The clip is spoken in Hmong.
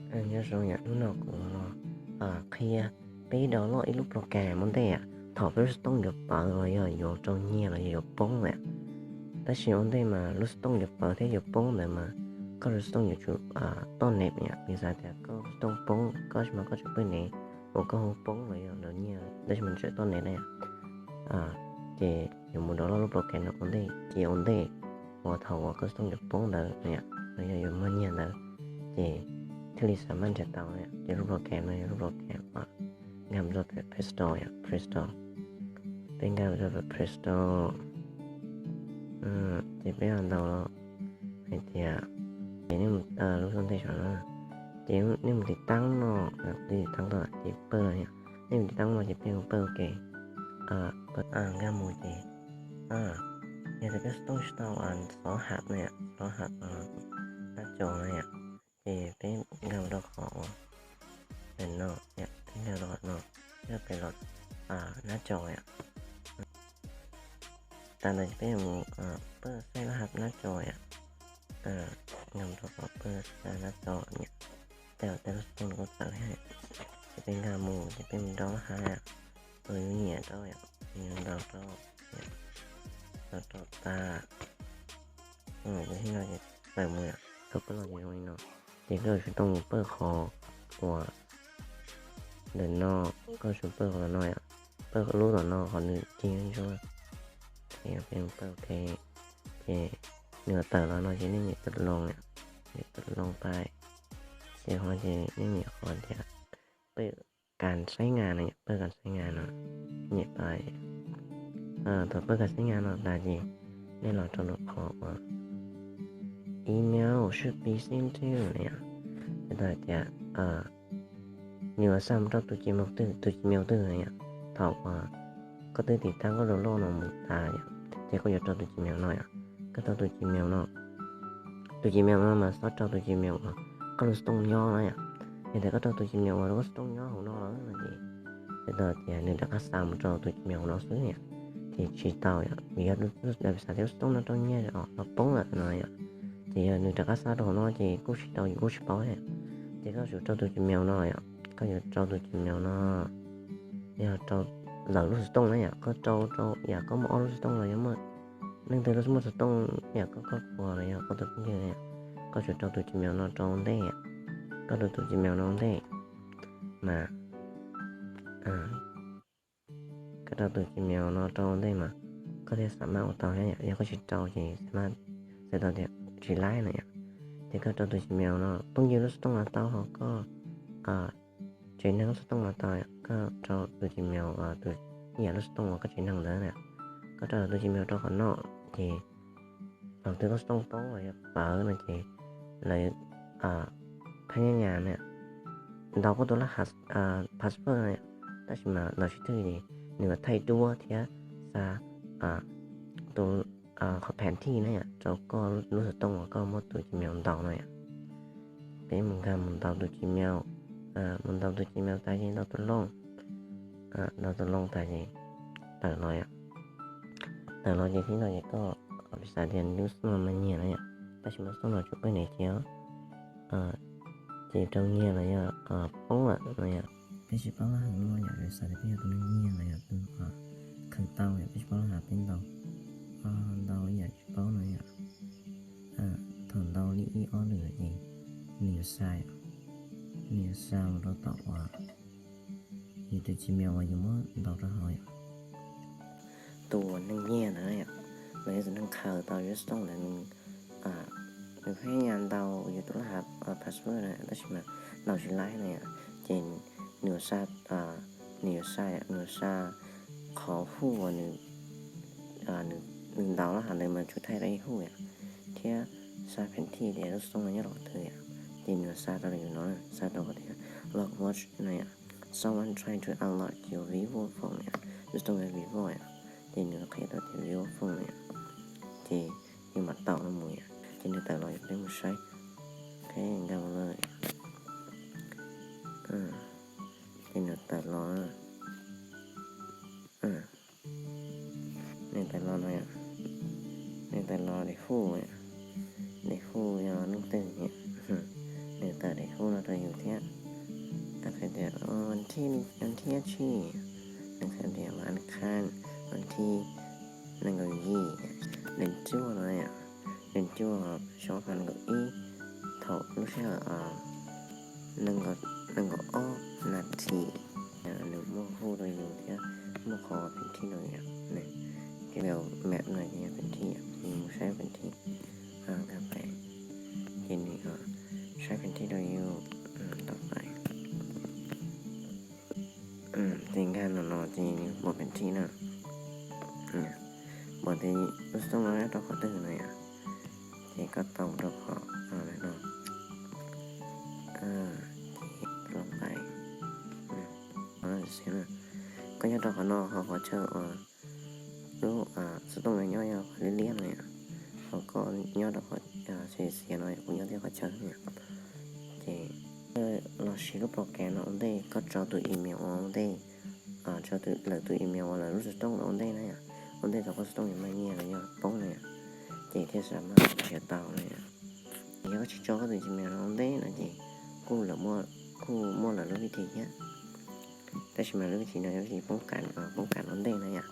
Nyob zoo yom, hnub no kuv los qhia peb download ib lub program ua ntej yom, thaum peb lub xov tooj yuav pawv los yog yuav rau nyiag los yog yuav poob lawm. Tab sis ua ntej mas lub xov tooj yuav pawv thiab yuav poob ntawd mas koj lub xov tooj yuav tsum toj nev yom. Piv xav tias koj lub xov tooj poob, koj sis mas koj tseem pw nev uas koj hu poob los yog nrov nyiag, tab sis mas tseem toj nev na yom. Ces yuav mus download lub program no ua ntej, ces ua ntej uas thaum uas koj xov tooj yuav poob ntawd yom, los yog yuav muag nyiag ntawd, ces thiaj li xam maj nrhiav tau na yom. Ces lub program no yog lub program uas nkag mus rau pem Play Store yom, Play Store. Peb nkag mus rau pem Play Store, ces peb ho ntaus hais tias, ces nej mus lub xov tooj saum no, ces nej mus tiv taab no, tiv taab no ces pawj no yom, nej mus tiv taab no ces peb mus pawj ua ke. Nkag mus ces yog tias peb xov tooj tsis tau xov hab na yom, xov hab nab co na yom, ces peb nkag mus rau qhov uas no, peb nkag rau qhov no, peb los nab co yom. Tas ntawd peb mus pawj xaij lab hab nab co yom. Nkag mus rau qhov pawj xaij lab hab nab co, tej zaum tej lub xov tooj nws kuj txawv thiab. Ces peb nkag mus ces peb mus rau lab hab, yus nyiam rau yom, yus ntaus rau, ntaus rau tas, ces thaum koj los ces zoo li no, ces koj yuav tsum tau mus pawj qhov uas ntawm no, koj yuav tsum pawj qhov no yom, pawj lub tom no qhov nws cig ntsuab, ces peb mus pawj ua ke, ces nws tawm los no ces nej nyem tawm loo, nyem tawm loo pais, ces qhov ces nej nyem qhov tias pawj kas saib ngas no, pawj kas saib ngas no, nyem pais. Thaum pawj kas saib ngas no tas ces nej los rau lub qhov uas email should be sent to no yom, tau tias nws yuav xa mus rau tus Gmail twg, tus Gmail twg no yom. Thaum uas koj twb tiv taab koj download no mus tas yom, ces koj yuav rau tus Gmail no yom. Koj rau tus Gmail no, tus Gmail no mas xob rau tus Gmail uas koj lub xov tooj nyob no yom. Yog tias koj rau tus Gmail uas koj lub xov tooj nyob hauv no lawm no ces, tau tias nws rov qab xa mus rau tus Gmail hauv no xwb yom, ces tsis tau yom. Vim yog lub, piv xam tias lub xov tooj no rau nyiag los poob lawm no yom, ces yog nws rov qab xa rau hauv no ces kuj tsis tau, yus kuj tsis paub thiab. Ces koj yuav tsum rau tus Gmail no yom, koj yuav rau tus Gmail no, yog rau lwm lub xov tooj na yom, koj rau rau yam koj muaj ob lub xov tooj los yog muaj leej twg lub muaj xov tooj yam koj koj puas los yog koj tus phooj ywg na yom, koj yuav tsum rau tus Gmail no rau ntej, koj rau tus Gmail no ntej mas koj rau tus Gmail no rau ntej mas koj thiaj xam maj ua tau thiab yom. Yog koj tsis rau ces xam maj, txhais tau tias tsis laib na yom. Ces koj rau tus Gmail no, phooj ywg lub xov tooj los tau, ho koj tsev neeg lub xov tooj los tau, koj rau tus Gmail, tus ib yam lub xov tooj uas koj tsev neeg ntawd na, koj rau tus Gmail rau qhov no, ces thaum twg koj xov tooj poob los yog pawv no ces lawv phab nyab nyas na, ntaus koj tus lab hab password na, tab sis mas ntaus tsis twg ces nws yuav thaij duab thiab xa tus qhov phan thij na yom rau koj lub xov tooj uas koj muab tus Gmail ntaus no yom. Peb mus nkag mus ntaus tus Gmail, mus ntaus tus Gmail tas ces ntaus tus looj, ntaus tus looj tas ces tawm los yom. Tawm los ces tib no ces koj, piv xam tias lub xov tooj no mas nyiag na yom, tab sis mas xov tooj no tseem pawj nev ces, ces rau nyiag los yog poob lawm no yom. Peb tsis paub lab hab no yom, piv xam tias peb yog tus neeg nyiag los yog tus khaws tau yom, peb tsis paub lab hab peb ntaus, ntaus ib yam tsis paub no yom. Thaum ntaus li ib ob lwm ces nws yuav xa, nws yuav xa mus rau tom uas yus tus Gmail uas yus muab ntaus rau hauv yom. Tus uas neeg nyiag ntawd yom, los yog tus neeg khaws tau yus lub xov tooj ntawd, nws phab nyas ntaus yus tus lab hab password na tab sis mas ntaus tsis laib na yom, ces nws yuav xa, nws yuav xa, nws yuav xa qhov hu uas nws ntaus lab hab ntawd mas tsuas thaij tau ib hu yom, thiab xa phan thij tias lub xov tooj no nyob rau qhov twg yom, ces nws yuav xa rau yus no, xa rau qhov tias log watch no yom, someone trying to unlock your Vivo phone yom, lub xov tooj Vivo yom, ces nws qhia tau tias Vivo phone yom, ces yus mam tau no mus yom, ces nws tawm los yom, peb mus saib, peb nkag mus lawm, ces nws tawm los, nws tawm los no yom, nws tawm los daim hu, daim hu yog leej twg yom, nws tawm daim hu no rau yus thiab. Thib li, thib ib tshij, nws hais tias vas khaj, vas thib nees nkaum yim, nees cuaj no yom, nees cuaj xyoo ob phav nees nkaum ib, thaum lub sij hawm nees nkaum ob nas this, nws muaj hu rau yus thiab muaj qhov pheem thij rau yus, ces map no ces yog pheem thij, yus mus saib pheem thij, nkag pais, ces nws saib pheem thij rau yus, tau pais. Ces nkag no no ces nws pom pheem thij na, pom tias lub xov tooj no nyob rau qhov twg no yom, ces koj tau rau qhov no, ces los pais, koj nyob rau qhov no ho qhov chaw uas lub xov tooj no nyob yog qhov liab liab no yom, ho koj nyob rau qhov xiav xiav no kuv nyob tib qhov chaw no yom. Ces los siv lub program no ua ntej, koj tso tus email ua ntej, tso lawv tus email uas lawv lub xov tooj no ua ntej na yom, ua ntej thaum koj xov tooj yuav mag nyiaj los yog poob na yom, ces thiaj xav mas nrhiav tau na yom. Yog koj tsis tso koj tus email no ua ntej no ces kuj lawv, kuj muaj lawv lub vij thim thiab, tab sis mas lub vij thim no yog vij thim poob kam, poob kam ua ntej na yom.